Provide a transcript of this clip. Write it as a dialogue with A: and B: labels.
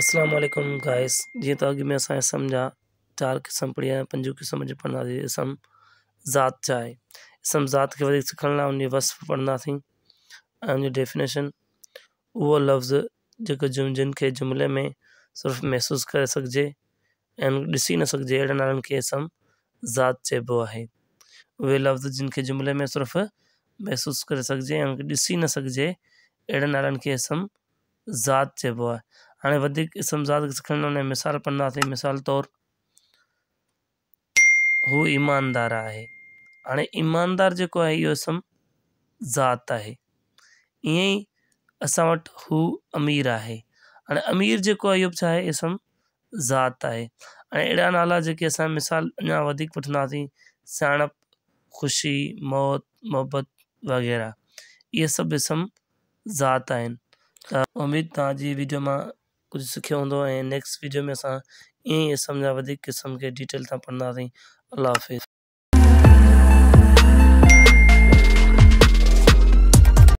A: اسلام عليڪم گائس جيئن ته اڳ ۾ اسان اسم جا چار قسم پڙهيا ۽ پنجون قسم اڄ پڙهنداسين اسم ذات ڇا آهي. اسم ذات کي وڌيڪ سکڻ لاء ان جي وصف پڙهنداسين ۽ ان جي ڊيفينيشن. اهو لفظ جيڪو جن کي جملي ۾ صرف محسوس ڪري سگهجي ۽ ان کي ڏسي نه سگهجي اهڙن نالن کي اسم ذات چئبو آهي. اهي لفظ جن کي جملي ۾ صرف محسوس ڪري سگهجي ۽ ان کي ڏسي نه سگهجي اهڙن نالن کي اسم ذات چئبو آهي. هاڻي وڌيڪ اسم ذات کي سکڻ لاء ان جا مثال پڙهنداسين. مثال طور هو ايماندار آهي. هاڻي ايماندار جيڪو آهي اهو اسم ذات آهي. ائين ئي اسان وٽ هو امير آهي. هاڻي امير جيڪو آهي اهو به ڇا آهي اسم ذات آهي. ۽ اهڙا نالا جيڪي اسان مثال اڃا وڌيڪ وٺنداسين سياڻپ، خوشي، موت، محبت وغيره اهي سڀ اسم ذات آهن. ته اميد توهان جي ويڊيو مان ڪجهه سکيو هوندو ۽ نيڪسٽ ويڊيو ۾ اسان ائين ئي اسم جا وڌيڪ قسم کي ڊيٽيل سان پڙهنداسين. الله حافظ.